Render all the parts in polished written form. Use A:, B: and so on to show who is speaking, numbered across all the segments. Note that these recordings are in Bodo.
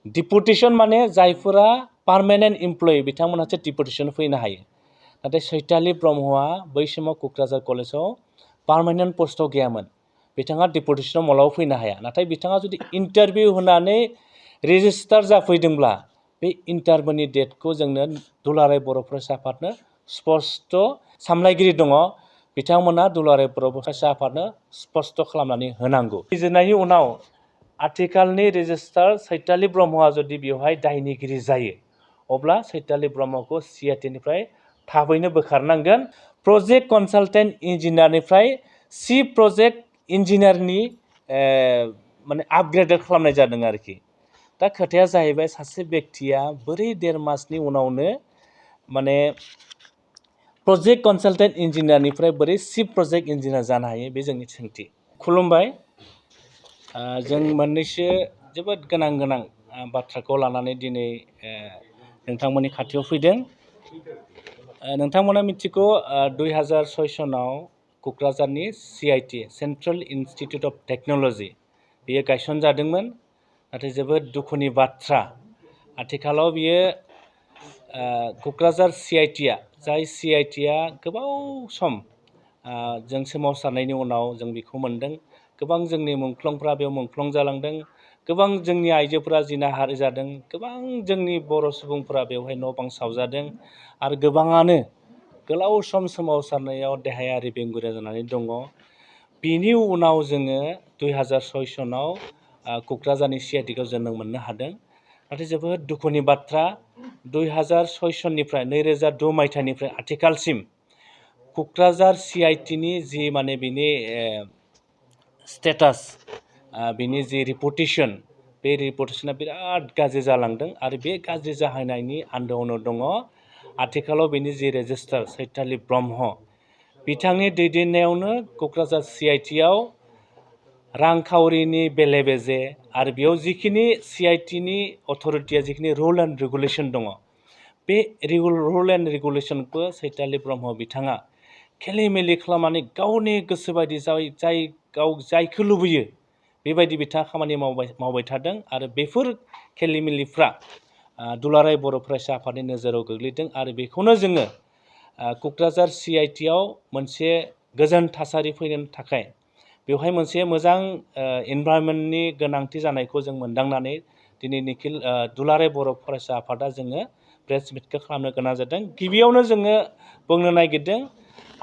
A: डिपुटेसन माने जायफोरा पार्मानेन्ट इमप्लयि बिथांमोनहासो डिपुटेसन फैनो हायो नाथाय चैताली ब्रह्मआ बै समाव क'क्राझार कलेजाव पार्मानेन्ट पस्टआव गैयामोन बिथाङा डिपुटेसनाव मालाबाबो फैनो हाया नाथाय बिथाङा जुदि इन्टारभिउ होनानै रेजिस्टार जाफैदोंब्ला बे इन्टारभिउनि डेटखौ जोंनो दुलाराय बर' फरायसा आफादनो स्पष्ट सामलायगिरि दङ बिथांमोना दुलाराय बर' फरायसा आफादनो स्पष्ट खालामनानै होनांगौ। बिजिरनायनि उनाव आथिखालनि रेजिस्ट्रार चैताली ब्रह्मआ जुदि बेवहाय दायनिगिरि जायो अब्ला चैताली ब्रह्मखौ CIT निफ्राय थाबैनो बोखारनांगोन। प्रजेक्ट कनसालटेन्ट इन्जिनियारनिफ्राय चिफ प्रजेक्ट इन्जिनियारनि माने आपग्रेड खालामनाय जादों आरोखि। दा खोथाया जाहैबाय सासे व्यक्तिया बोरै 1.5 मासनि उनावनो माने प्रजेक्ट कनसालटेन्ट इन्जिनियारनिफ्राय बोरै चिफ प्रजेक्ट इन्जिनियार जानो हायो बे जोंनि सोंथि। खुलुमबाय। जों मोननैसो जोबोद गोनां बाथ्राखौ लानानै दिनै नोंथांमोननि खाथियाव फैदों। नोंथांमोना मिथिगौ 2006 सनाव क'क्राझारनि CIT central institute of technology बेयो गायसनजादोंमोन नाथाय जोबोद दुखुनि बाथ्रा आथिखालाव बियो क'क्राझार CITआ जाय CITआ गोबाव सम जों सोमावसारनायनि उनाव जों बेखौ मोनदों गोबां जोंनि मुंख्लंफ्रा बेयाव मुंख्लं जालांदों गोबां जोंनि आइजोफोरा जिनाहारि जादों गोबां जोंनि बर' सुबुंफोरा बेवहाय न' बां सावजादों आरो गोबाङानो गोलाव सम सोमावसारनायाव देहायारि बेंगुरा जानानै दङ। बिनि उनाव जोङो 2006 सनाव क'क्राझारनि CITखौ जोनोम मोननो हादों नाथाय जोबोद दुखुनि बाथ्रा 2006 सननिफ्राय 2006 मायथाइनिफ्राय आथिखालसिम क'क्राझार CITनि जि माने बिनि स्टेटास बिनि जि रिपुटेसन बे रिपुटेसना बिराद गाज्रि जालांदों आरो बे गाज्रि जाहैनायनि आन्दोआवनो दङ आथिखालाव बिनि जि रेजिस्ट्रार चैताली ब्रह्म बिथांनि दैदेननायावनो क'क्राझार CITआव रांखावरिनि बेले बेजे आरो बेयाव जिखिनि CITनि अथरिटिया जिखिनि रुल एन्ड रेगुलेसन दङ बे रुल एन्ड रेगुलेसनखौ चैताली ब्रह्म बिथाङा खेलिमेलि खालामनानै गावनि गोसोबायदि जायखौ लुबैयो बेबायदि बिथाङा खामानि मावबाय थादों आरो बेफोर खेलिमेलिफ्रा दुलाराय बर' फरायसा आफादनि नोजोराव गोग्लैदों आरो बेखौनो जोङो क'क्राझार CITआव मोनसे गोजोन थासारि फैनो थाखाय बेवहाय मोनसे मोजां एनभायरनमेन्टनि गोनांथि जानायखौ जों मोनदांनानै दिनै निखिल दुलाराय बर' फरायसा आफादा जोङो प्रेस मिटखौ खालामनो गोनां जादों। गिबियावनो जोङो बुंनो नागिरदों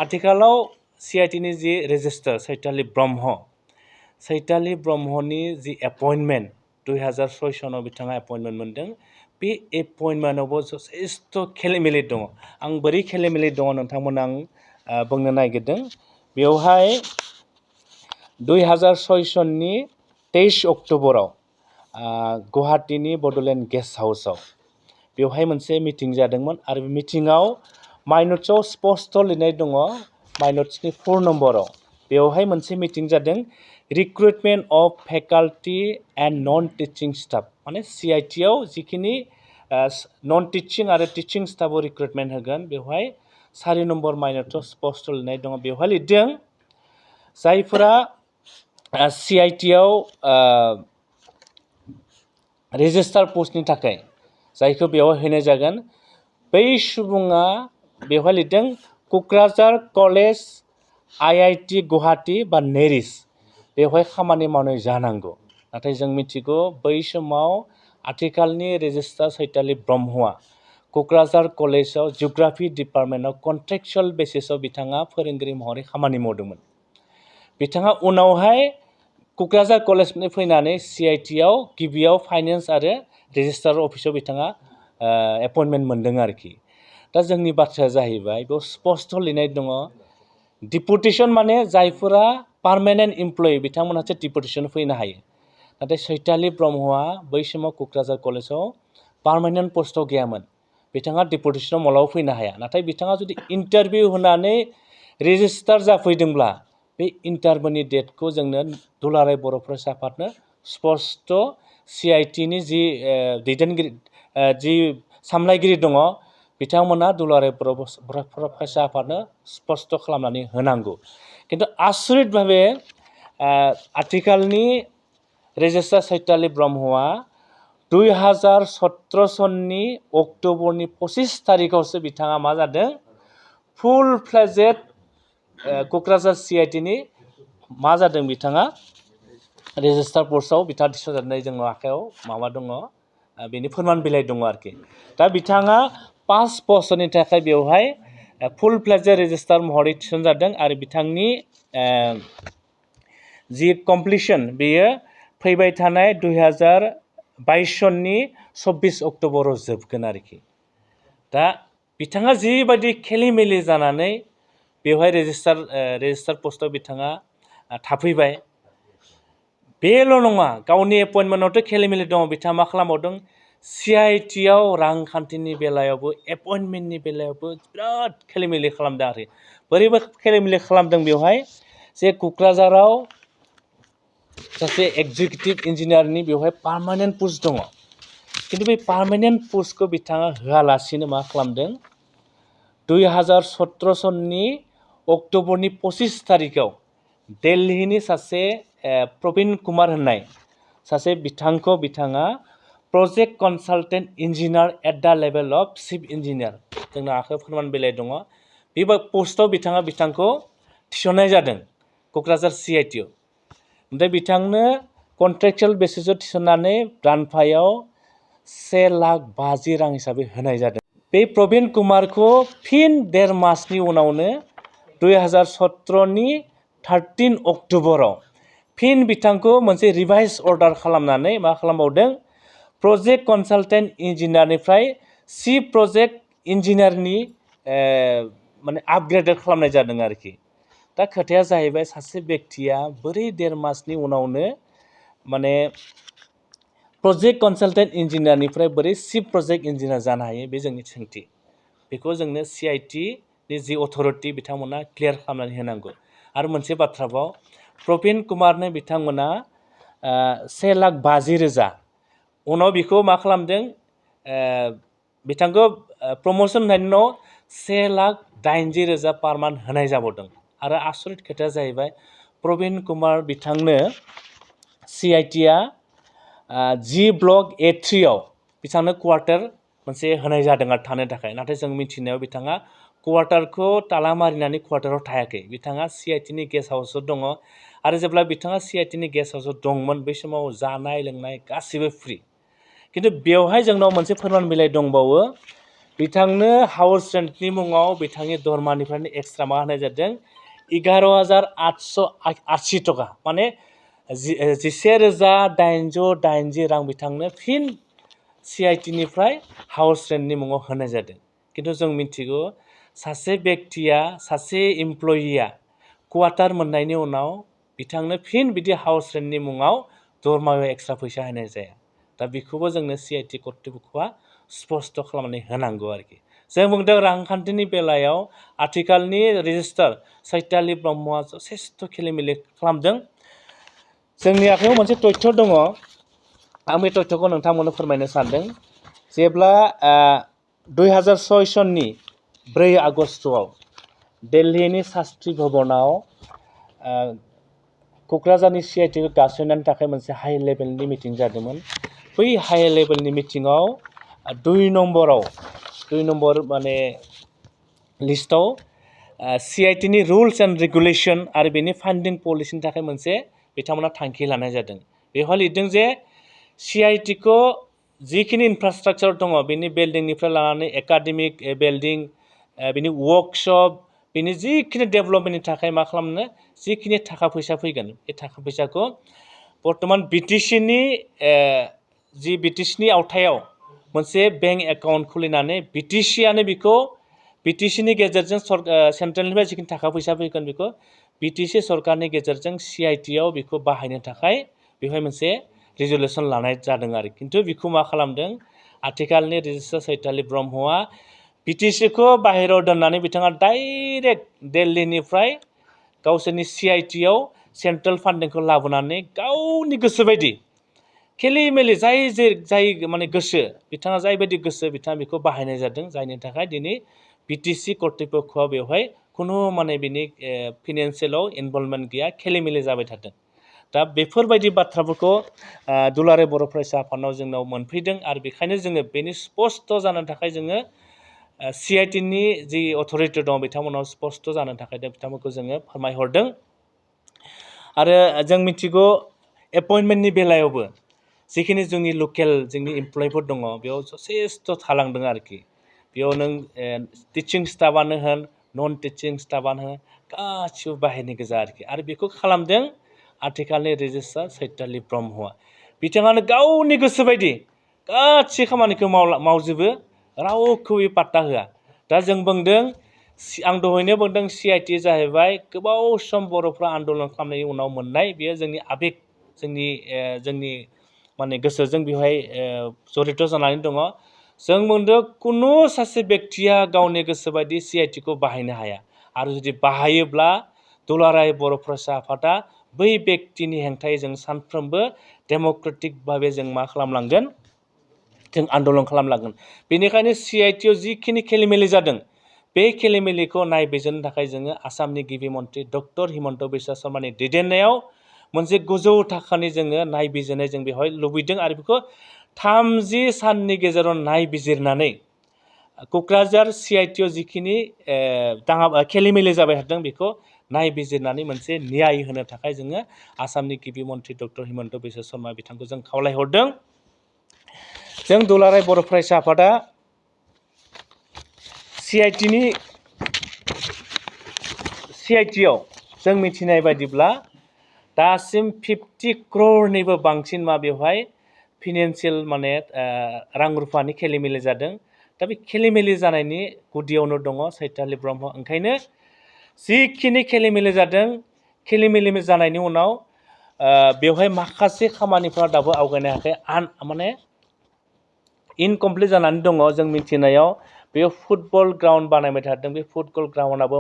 A: आथिखालाव CITनि जि रेजिस्ट्रार चैताली ब्रह्मनि जि एपइन्टमेन्ट 2006 सनाव बिथाङा एपइन्टमेन्ट मोनदों बे एपइन्टमेन्टआवबो जथेस्थ' खेलिमेलि दङ। आं बोरै खेलिमेलि दङ नोंथांमोन आं बुंनो नागिरदों बेवहाय 2006 सननि 23 अक्ट'बराव गुवाहाटीनि बड'लेण्ड गेस्ट हाउसआव बेवहाय मोनसे मिटिं जादोंमोन आरो बे मिटिङाव माइनट्सआव स्पष्ट लिरनाय दङ माइनट्सनि 4 नम्बराव बेवहाय मोनसे मिटिं जादों recruitment of faculty and non teaching staff माने CITआव जिखिनि नन टिचिं आरो टिचिं स्टाफआव रिक्रुटमेन्ट होगोन बेवहाय 4 नम्बर माइनट्सआव स्पष्ट लिरनाय दङ बेवहाय लिरदों जायफोरा CITआव रेजिस्टार पस्टनि थाखाय जायखौ बेवहाय होनाय जागोन बै सुबुङा बेवहाय लिरदों क'क्राझार कलेज IIT गुवाहाटी बा नेरिस बेवहाय खामानि मावनाय जानांगौ नाथाय जों मिथिगौ बै समाव आथिखालनि रेजिस्ट्रार चैताली ब्रह्मआ क'क्राझार कलेजाव जिअ'ग्राफि डिपार्टमेन्टआव कन्ट्रेक्चुवेल बेसिसआव बिथाङा फोरोंगिरि महरै खामानि मावदोंमोन। बिथाङा उनावहाय क'क्राझार कलेजनिफ्राय फैनानै CITआव गिबियाव फाइनेन्स आरो रेजिस्ट्रार अफिसाव बिथाङा एपइन्टमेन्ट मोनदों आरोखि। दा जोंनि बाथ्राया जाहैबाय बेयाव स्पष्ट लिरनाय दङ डिपुटेसन माने जायफोरा पार्मानेन्ट इमप्लयि बिथांमोनहासो डिपुटेसन फैनो हायो नाथाय चैताली ब्रह्मआ बै समाव क'क्राझार कलेजाव पार्मानेन्ट पस्टआव गैयामोन बिथाङा डिपुटेसनाव मालाबाबो फैनो हाया नाथाय बिथाङा जुदि इन्टारभिउ होनानै रेजिस्टार जाफैदोंब्ला बे इन्टारभिउनि डेटखौ जोंनो दुलाराय बर' फरायसा आफादनो स्पष्ट CITनि जि दैदेनगिरि जि सामलायगिरि दङ बिथांमोना दुलाराय बर' फरायसा आफादनो स्पष्ट खालामनानै होनांगौ। खिन्थु आसरित भाबे आथिखालनि रेजिस्ट्रार चैताली ब्रह्मआ 2017 सननि अक्ट'बरनि 25 तारिखआवसो बिथाङा मा जादों फुल फ्लेजेड क'क्राझार CIT नि मा जादों बिथाङा रेजिस्टार पस्टआव बिथाङा थिसनजानाय जोंनाव आखायाव माबा दङ बेनि फोरमान बिलाइ दङ आरोखि दा बिथाङा 5 बोसोरनि थाखाय बेवहाय फुल फ्लेजेड रेजिस्टार महरै थिसनजादों आरो बिथांनि जि कमप्लिसन बेयो फैबाय थानाय 2022 सननि 24 अक्ट'बराव जोबगोन आरोखि दा बिथाङा जिबायदि खेलिमेलि जानानै बेवहाय रेजिस्टार पस्टआव बिथाङा थाफैबाय बेल' नङा गावनि एपइन्टमेन्टआवथ' खेलिमेलि दङ बिथाङा मा खालामबावदों CIT आव रांखान्थिनि बेलायावबो एपइन्टमेन्टनि बेलायावबो बिराद खेलिमेलि खालामदों आरो बोरैबा खेलिमेलि खालामदों बेवहाय जे क'क्राझाराव सासे एग्जिकिउटिभ इन्जिनियारनि बेवहाय पार्मानेन्ट पस्ट दङ खिन्थु बे पार्मानेन्ट पस्टखौ बिथाङा होआलासिनो मा खालामदों 2017 सननि अक्ट'बरनि 25 तारिखआव दिल्लीनि सासे प्रबीण कुमार होननाय सासे बिथांखौ बिथाङा project consultant engineer at the level of chief engineer जोंना आखायाव फोरमान बिलाइ दङ बे पस्टआव बिथांखौ थिसननाय जादों क'क्राझार CIT आव ओमफ्राय बिथांनो कन्ट्रेक्चुयेल बेसिसआव थिसननानै दानफायाव 1,50,000 रां हिसाबै होनाय जादों बे प्रबीण कुमारखौ फिन 1.5 मासनि उनावनो 2017 नि 13 अक्ट'बराव फिन बिथांखौ मोनसे रिभाइस अर्डार खालामनानै मा खालामबावदों प्रजेक्ट कनसालटेन्ट इन्जिनियारनिफ्राय चिफ प्रजेक्ट इन्जिनियारनि माने आपग्रेडेड खालामनाय जादों आरोखि दा खोथाया जाहैबाय सासे व्यक्तिया बोरै 1.5 मासनि उनावनो माने प्रजेक्ट कनसालटेन्ट इन्जिनियारनिफ्राय बोरै चिफ प्रजेक्ट इन्जिनियार जानो हायो बे जोंनि सोंथि बेखौ जोंनो CIT नि जि अथरिटि बिथांमोना क्लियार खालामनानै होनांगौ आरो मोनसे बाथ्राबाव प्रबीण कुमारनो बिथांमोना 1,50,000 उनाव बिखौ मा खालामदों बिथांखौ प्रमोसन होनायनि उनाव 1,80,000 पार मान्थ होनाय जाबावदों आरो आसरित खोथाया जाहैबाय प्रबीण कुमार बिथांनो CIT आ G ब्लक A3 आव बिथांनो क्वार्टार मोनसे होनाय जादों आरो थानो थाखाय नाथाय जों मिथिनायाव बिथाङा क्वार्टारखौ ताला मारिनानै क्वार्टाराव थायाखै बिथाङा CIT नि गेस्ट हाउसआव दङ आरो जेब्ला बिथाङा CIT नि गेस्ट हाउसआव दंमोन बै समाव जानाय लोंनाय गासिबो फ्रि खिन्थु बेवहाय जोंनाव मोनसे फोरमान बिलाइ दंबावो बिथांनो हाउस रेन्टनि मुङाव बिथांनि दरमानिफ्रायनो एक्सट्रा मा होनाय जादों 11,880 टका माने 11,880 रां बिथांनो फिन CIT निफ्राय हाउस रेन्टनि मुङाव होनाय जादों खिन्थु जों मिथिगौ सासे व्यक्तिया सासे इमप्लयिया क्वार्टार मोननायनि उनाव बिथांनो फिन बिदि हाउस रेन्टनि मुङाव दरमायाव एक्सट्रा फैसा होनाय जाया दा बेखौबो जोंनो CIT कर्तृपक्षआ स्पष्ट खालामनानै होनांगौ आरोखि जों बुंदों रांखान्थिनि बेलायाव आथिखालनि रेजिस्ट्रार चैतालि ब्रह्मआ जथेस्थ' खेलिमेलि खालामदों जोंनि आखायाव मोनसे तथ्य दङ आं बे तथ्यखौ नोंथांमोननो फोरमायनो सानदों जेब्ला 2006 सननि 4 आगस्टआव दिल्लीनि शास्त्री भवनाव क'क्राझारनि CIT खौ गायसननायनि थाखाय मोनसे हाई लेभेलनि मिटिं जादोंमोन बै हाई लेभेलनि मिटिङाव 2 नम्बर माने लिस्टआव CIT नि रुल्स एन्ड रेगुलेशन आरो बेनि फान्डिं पलिसिनि थाखाय मोनसे बिथांमोना थांखि लानाय जादों बेवहाय लिरदों जे CIT खौ जिखिनि इनफ्रास्ट्राक्चार दङ बेनि बिल्डिंनिफ्राय लानानै एकाडेमिक बिल्डिं बेनि वर्कशप बेनि जिखिनि डेभेलपमेन्टनि थाखाय मा खालामनो जिखिनि थाखा फैसा फैगोन बे थाखा फैसाखौ बर्तमान BTCनि जि BTCनि आवथायाव मोनसे बेंक एकाउन्ट खुलिनानै BTCआनो बेखौ BTCनि गेजेरजों सेन्ट्रेलनिफ्राय जिखिनि थाखा फैसा फैगोन बेखौ BTC सरकारनि गेजेरजों CIT आव बेखौ बाहायनो थाखाय बेवहाय मोनसे रिजोलुसन लानाय जादों आरो खिन्थु बेखौ मा खालामदों आथिखालनि रेजिस्ट्रार चैतालि ब्रह्मआ BTC खौ बाहेरायाव दोननानै बिथाङा डाइरेक्ट दिल्लीनिफ्राय गावसोरनि CIT आव सेन्ट्रेल फान्डिंखौ लाबोनानै गावनि गोसो बायदि खेलिमेलि जाय माने गोसो बिथाङा जायबायदि गोसो बिथाङा बेखौ बाहायनाय जादों जायनि थाखाय दिनै BTC कर्तृपक्षआ बेवहाय खुनु माने बिनि फिनान्सियेलाव इनभल्भमेन्ट गैया खेलिमेलि जाबाय थादों दा बेफोरबायदि बाथ्राफोरखौ दुलाराय बर' फरायसा आफादनाव जोंनाव मोनफैदों आरो बेखायनो जोङो बेनि स्पष्ट जानो थाखाय जोङो CIT नि जि अथ'रिटि दं बिथांमोनाव स्पष्ट जानो थाखाय बिथांमोनखौ जोङो फोरमायहरदों आरो जों मिथिगौ एपइन्टमेन्टनि बेलायावबो जिखिनि जोंनि लकेल जोंनि इमप्लयफोर दङ बेयाव जथेस्थ थालांदों आरोखि बेयाव नों टिचिं स्टाफानो होन नन टिचिं स्टाफानो होन गासिबो बाहेरनि गोजा आरोखि आरो बेखौ खालामदों आथिखालनि रेजिस्ट्रार चैतालि ब्रह्मआ बिथाङानो गावनि गोसो बायदि गासै खामानिखौ मावजोबो रावखौबो पात्ता होआ दा जों बुंदों आं दहायनो बुंदों CIT जाहैबाय गोबाव सम बर'फ्रा आन्दलन खालामनायनि उनाव मोननाय बेयो जोंनि आबेग जोंनि माने गोसोजों बेवहाय जड़ित जानानै दङ जों बुंदों कुनु सासे बेक्तिया गावनि गोसो बायदि CIT खौ बाहायनो हाया आरो जुदि बाहायोब्ला दुलाराय बर' फरायसा आफादा बै बेक्तिनि हेंथायै जों सानफ्रोमबो डेम'क्रेटिक भाबै जों मा खालामलांगोन जों आन्दलन खालामलांगोन बेनिखायनो CIT आव जिखिनि खेलिमेलि जादों बे खेलिमेलिखौ नायबिजिरनो थाखाय जोङो आसामनि गिबि मन्थ्रि डक्टर हिमन्त बिश्व शर्मानि दैदेननायाव मोनसे गोजौ थाखोनि जोङो नायबिजिरनाय जों बेवहाय लुबैदों आरो बेखौ 30 साननि गेजेराव नायबिजिरनानै क'क्राझार CIT आव जिखिनि खेलिमेलि जाबाय थादों बेखौ नायबिजिरनानै मोनसे न्याय होनो थाखाय जोङो आसामनि गिबि मन्थ्रि डक्टर हिमन्त बिश्व शर्मा बिथांखौ जों खावलायहरदों जों दुलाराय बर' फरायसा आफादा CIT आव जों मिथिनाय बायदिब्ला दासिम 50 क्ररनिबो बांसिन बेवहाय फिनान्सियेल माने रां रुफानि खेलिमेलि जादों दा बे खेलिमेलि जानायनि गुदियावनो दङ चैतालि ब्रह्म ओंखायनो जिखिनि खेलिमेलि जादों खेलिमेलि जानायनि उनाव बेवहाय माखासे खामानिफ्रा दाबो आवगायनो हायाखै माने इनकमप्लिट जानानै दङ जों मिथिनायाव बे फुटबल ग्राउन्ड बानायबाय थादों बे फुटबल ग्राउन्डआबो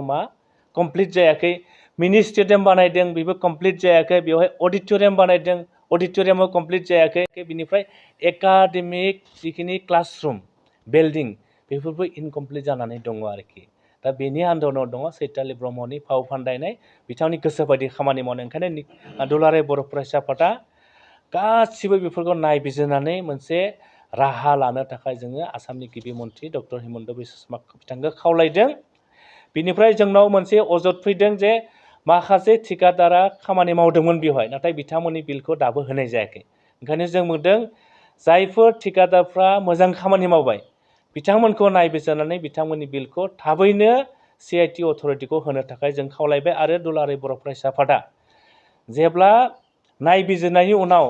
A: कमप्लिट जायाखै मिनि स्टेडियाम बानायदों बेबो कमप्लिट जायाखै बेवहाय अडिट'रियाम बानायदों अडिट'रियामाव कमप्लिट जायाखै बिनिफ्राय एकाडेमिक जिखिनि क्लासरुम बिल्डिं बेफोरबो इनकमप्लिट जानानै दङ आरोखि दा बेनि आन्दोलनाव दङ चैतालि ब्रह्मनि फाव फान्दायनाय बिथांनि गोसो बायदि खामानि मावनाय ओंखायनो दुलाराय बर' फरायसा आफादा गासिबो बेफोरखौ नायबिजिरनानै मोनसे राहा लानो थाखाय जोङो आसामनि गिबि मन्थ्रि डक्टर हिमन्त बिश्व शर्मा बिथांखौ खावलायदों बिनिफ्राय जोंनाव मोनसे अजद फैदों जे माखासे ठिकादारा खामानि मावदोंमोन बेवहाय नाथाय बिथांमोननि बिलखौ दाबो होनाय जायाखै ओंखायनो जों बुंदों जायफोर ठिकादारफ्रा मोजां खामानि मावबाय बिथांमोनखौ नायबिजिरनानै बिथांमोननि बिलखौ थाबैनो CIT अथ'रिटिखौ होनो थाखाय जों खावलायबाय आरो दुलाराय बर' फरायसा आफादा जेब्ला नायबिजिरनायनि उनाव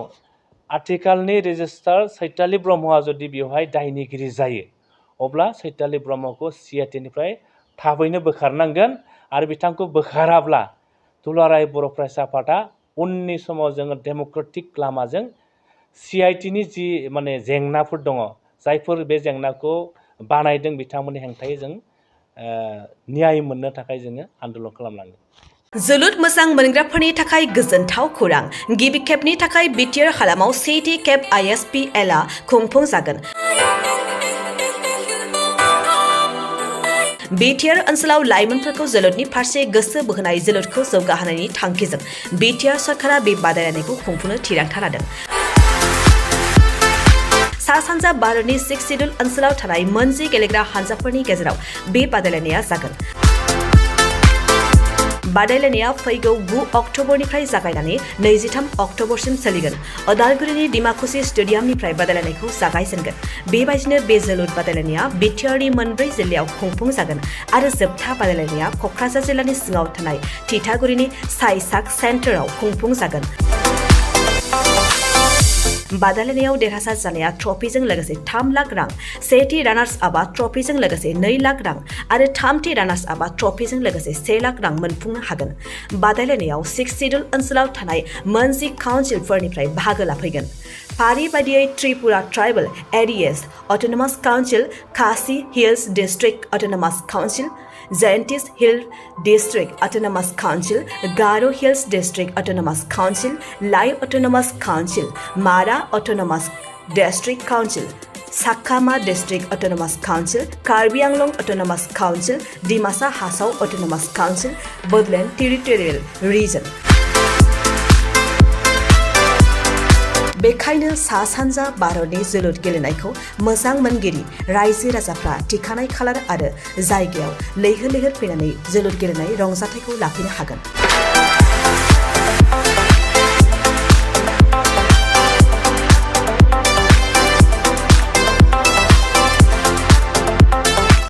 A: आथिखालनि रेजिस्ट्रार चैतालि ब्रह्मआ जुदि बेवहाय दायनिगिरि जायो अब्ला चैतालि ब्रह्मखौ CIT निफ्राय थाबैनो बोखारनांगोन आरो बिथांखौ बोखाराब्ला दुलाराय बर' फरायसा आफादा उननि समाव जोङो डेम'क्रेटिक लामाजों CIT नि जि माने जेंनाफोर दङ जायफोर बे जेंनाखौ बानायदों बिथांमोननि हेंथायै जों न्याय मोननो थाखाय जोङो आन्दलन खालामलांगोन
B: जोलुर मोजां मोनग्राफोरनि थाखाय गोजोनथाव खौरां गिबि खेबनि थाखाय बिटिआर हालामाव CIT केप ISPL आ खुंफुंजागोन बिटिआर ओनसोलाव लाइमोनफोरखौ जोलुरनि फारसे गोसो बोहोनाय जोलुरखौ जौगाहोनायनि थांखिजों बिटिआर सरकारा बे बादायलायनायखौ खुंफुंनो थिरांथा लादों सा-सानजा भारतनि 6 सिडुल ओनसोलाव थानाय मोनजि गेलेग्रा हानजाफोरनि गेजेराव बे बादायलायनाया जागोन बादायलायनाया फैगौ 9 अक्ट'बरनिफ्राय जागायनानै 23 अक्ट'बरसिम सोलिगोन अदालगुरिनि डिमाकुसि स्टेडियामनिफ्राय बादायलायनायखौ जागायजेनगोन बेबायदिनो बे जोलुर बादायलायनाया बिटिआरनि मोनब्रै जिल्लायाव खुंफुंजागोन आरो जोबथा बादायलायनाया क'क्राझार जिल्लानि सिङाव थानाय थिथागुरिनि साइसाक सेन्टाराव खुंफुंजागोन बादायलायनायाव देरहासार जानाया ट्रफिजों लोगोसे 3 लाख रां सेथि रानार्स आपआ ट्रफिजों लोगोसे 2 लाख रां आरो थामथि रानार्स आपआ ट्रफिजों लोगोसे 1 लाख रां मोनफुंनो हागोन बादायलायनायाव 6 सिडुल ओनसोलाव थानाय मोनजि काउन्सिलफोरनिफ्राय बाहागो लाफैगोन फारि बायदियै Tripura tribal areas autonomous council Khasi hills district autonomous council Jaintias hill district autonomous council Garo hills district autonomous council Lai autonomous council Mara autonomous district council Chakma district autonomous council Karbi Anglong autonomous council Dimasa Hasao autonomous council Bodoland territorial region बेखायनो सा सानजा भारतनि जोलुर गेलेनायखौ मोजां मोनगिरि रायजो राजाफ्रा थिखानाय खालार आरो जायगायाव लैहोर लैहोर फैनानै जोलुर गेलेनाय रंजाथायखौ लाफैनो हागोन।